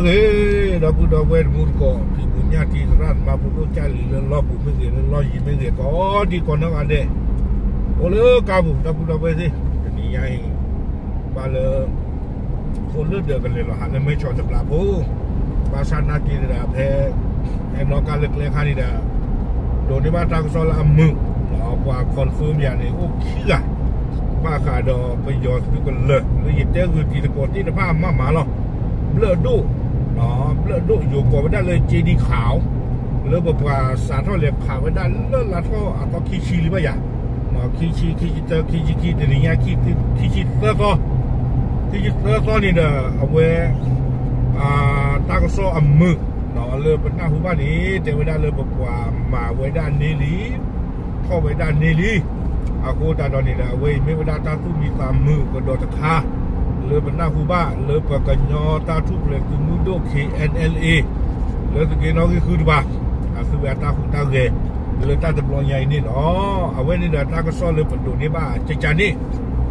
ဂ့ၤ ဒီပုၢ်ဒီဝဲၢ်တံၤသကိး ဖံဖုညၣ်ထံသရၣ်သမါဖိဒိၣ်ကၢ်လံၤ လၢလီၢ်ပူၤမ့ၢ်ဂ့ၤ လၢလီၢ်ယံၤမ့ၢ်ဂ့ၤ ကိးဒံကိးနီၢ်ဂၤဒဲး အိၣ်လၢကါပူၤ ဒီပုၢ်ဒီဝဲၢ်သ့ၣ် တနံၤညါအံၤ ဘၣ်လၢ ဖိလၢဒၢးကလဲၤလီၤဟးလၢမဲဆီးတဘျးဖိ ဘၣ်ဆၣ်နာ်က့ဒီး ဖဲ ဟဲနီၣ်ကါလၢကျဲခါန့ၣ်ဒီး ဒိးန့ၢ်ဘၣ်တၢ်ကစီၣ်လၢအမုာ် ပှၤ confirm ယၤန့ၣ် အိၣ်ခံဂၤ ဘၣ်ဃးဒီးပယီၤသုးကလၢၤ လၢယတဲဂုာ်တံၤသကိးသ့ၣ်တဖၣ်မးမးလီၤ. ဘျၢၣ်ဒိၣ် ဘျၢၣ်ဒိၣ်ယိၤကိးဝဲဒၣ်လၢ ကၠ့ဒံခး လၢပပှၤစးထီၣ်လဲၤခးဝဲဒၣ်လၢလါထီၣ်အသီခံဆံလံဘၣ်ယၤ ခံဆံ ခံဆံတၢ ခံဆံခံ တနံၤညါ ခံဆံသၢသီ ခံဆံသၢသီန့ၣ်ဒီး အဝဲ တၢ်ကစီၣ်အမုာ် လၢပနၢ်ဟူဘၣ်န့ၣ် တဲဝဲဒၣ်လၢပပှၤမၤဝဲဒၣ်န့ၢ်လံ ထီၣ်ဝဲဒၣ်န့ၢ်လံ. အဃိသတးဒီးန့ၣ်ဒီး အဝဲအံၤမ့ၢ်ဝဲဒၣ်တၢ်သူၣ်မံသးမုာ်ကဒီးတခါ လၢပနၢ်ဟူဘၣ် လၢပကညီတၢ်ထူၣ်ဖျဲးသုးမုၢ်ဒိၣ် K N L A လၢသုးက့နီၣ်ဂံၢ်ဃုတဖၣ် အသုဝဲအတၢ်ဟူးတၢ်ဂဲၤ လၢတၢ်တဘျီညါအံၤန့ၣ်လီၤ. အဝဲန့ၣ်ဒီးတၢ်ကစီၣ်လၢပဒိးန့ၢ်ဘၣ်ကကန့ၣ်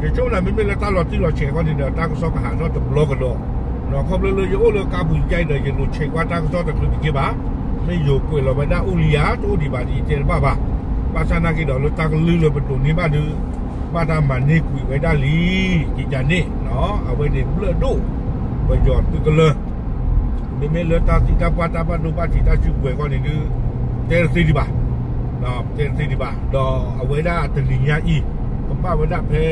ယဆိကမိၣ်မ့မ့ၢ်လၢတၢ်လီၤတံၢ်လီၤဆဲးအဂီၢ်န့ၣ်ဒီး တၢ်ကစီၣ်ကဟးထီၣ်တဘျီကဒီး ဒီးခီဖျိလၢယအိၣ်လၢကါပူၤယကဲအံၤဒီး ယလိၤဆဲးကွၢ်တၢ်ကစီၣ်တချုးတက့ၢ်ဘၣ်. မ့ၢ်ယိၤကွဲးလီၤဝဲဒၣ်အိၣ်လံဧါ တအိၣ်ဒံးဘၣ်ဒီးယတဲတဘၣ်ဘၣ်. ဘၣ်ဆၣ်နာ်က့ဒီးလၢတၢ်ကလုၢ်လၢပဒိးန့ၢ်ဘၣ်ဒီး ဘၣ်တၢ်မၤန့ၢ်ကွံာ်ဝဲဒၣ်လံ ကကန့ၣ် အဝဲန့ၣ်ဘျၢၣ်ဒိၣ် ပယီၤသုးကလၢၤ မ့မ့ၢ်လၢတၢ်သံတၢ်ပှၢ်တၢ်ဘၣ်ဒိဘၣ်ထံးတၢ်စုကဝဲၤအဂီၢ်န့ၣ်ဒီး တဲတသ့ဒံးဘၣ် တဲတသ့ဒံးဘၣ် ဒီးအဝဲဒၣ်တနံၤညါအံၤ ကဘၣ်ဝဲဒၣ်ဖဲ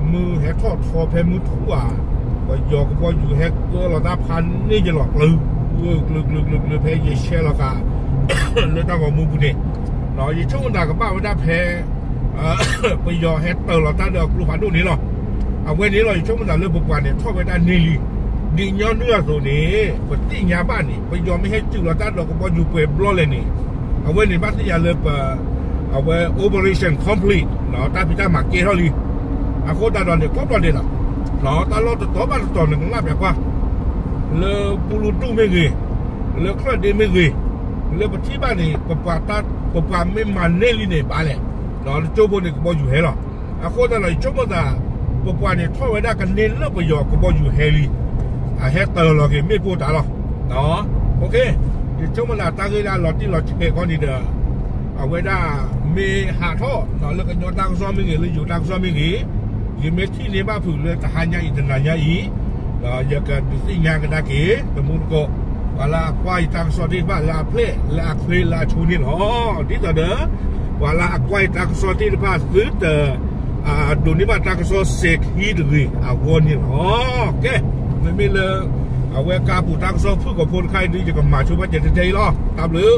မုၢ်ဟဲထီၣ်ထီဖဲမုၢ်ထူၣ်ဧါ ပယီၤကဘီယူၤဟဲကၢလီၤတၢ်ဖးန့ၢ်ယလီၤကျၢၤ ကျၢၤကျၢၤကျၢၤကျၢၤ ဖဲယဆဲးလီၤဃာ် လၢတၢ်ဂီၤမူပူၤန့ၣ် ယဆိကမိၣ်တၢ်ကဘၣ်ဝဲဒၣ်ဖဲ ပယီၤဟဲတၢၤလီၤတၢ်ဒီးအကျိဖးဒိၣ်န့ၣ်လီၤ. အဝဲန့ၣ်လီၤ ယဆိကမိၣ်တၢ်လၢပပှၤန့ၣ်ထီၣ်ဝဲဒၣ်န့ၢ်လံ ဒ်ညီနုၢ်အသိးန့ၣ် ပသ့ၣ်ညါဘၣ်န့ၣ် ပယီၤမ့ၢ်ဟဲစုၣ်လီၤတၢ်ဒီးကဘီယူၤပှဲၤဘျီလဲၣ်န့ၣ် အဝဲန့ၣ်ဘၣ်သ့ၣ်ညါလၢပ အဝဲ operation complete တၢ်ဖံးတၢ်မၤကဲထီၣ်လံ. အဃိသတးဒီးန့ၣ် ကိးဘျီဒဲးလီၤ တၢ်လီၢ်တတီၤဘၣ်တတီၤန့ၣ် ကနၣ်ပၠးကွၢ် လၢပူလူတူၢ်မ့ၢ်ဂ့ၤ လၢချၢၣ်ဒ့မ့ၢ်ဂ့ၤ လၢပထံၣ်ဘၣ်န့ၣ် ပပှၤမ့ၢ်မၤန့ၢ်လံန့ၣ်ဘၣ်လဲၣ် တကၠိဖိန့ၣ်ကဘီယူၤဟဲလီၤ. အဃိသတးဒီး ယဆိကမိၣ်သး ပပှၤန့ၣ်ထီၣ်ဝဲဒၣ်ကန့ၢ်လၢပယီၤကဘီယူၤဟဲလံ အဟဲတၢၤလီၤက့ၤမ့ၣ်ပိၢ်တၢ်လီၤ. ယဆိကမိၣ်သးတၢ်ဂ့ၢ်လၢအလီၤတံၢ်လီၤဆဲးအဂီၢ်န့ၣ်ဒီး အဝဲဒၣ်မ့ၢ်ဟးထီၣ် လၢကညီတၢ်ကစီၣ်မ့ၢ်ဂ့ၤ လၢယိၤတၢ်ကစီၣ်မ့ၢ်ဂ့ၤ ယမ့ၢ်ထံၣ်န့ၢ်ဘၣ်ဖုးလၢတဟါညါအံၤတနၤညါအံၤ ဒီးယကဒုးသ့ၣ်ညါကဒါက့ၤ တမူတကိး ပှၤလၢအကွၢ်ယတၢ်ကစီၣ်သ့ၣ်တဖၣ်လၢအဖျဲၣ် လၢအချ့လၢအဆိန့ၣ်လီၤ. ဒ်သိးဒီး ပှၤလၢအကွၢ်ယတၢ်ကစီၣ်သ့ၣ်တဖၣ်သုတ ဒိးန့ၢ်ဘၣ်တၢ်ကစီၣ်စဲးခံတဂ့ၤအဂီၢ်န့ၣ်လီၤ. ကဲ မ့မ့ၢ်လၢ အဝဲကါပူၤတၢ်ကစီၣ်ဖုၣ်ကိာ်ဖိတခါအံၤဒုး ယကမၤဆိဘၣ်ကဲထဲထဲအံၤလီၤ. တၢ်ဘျုး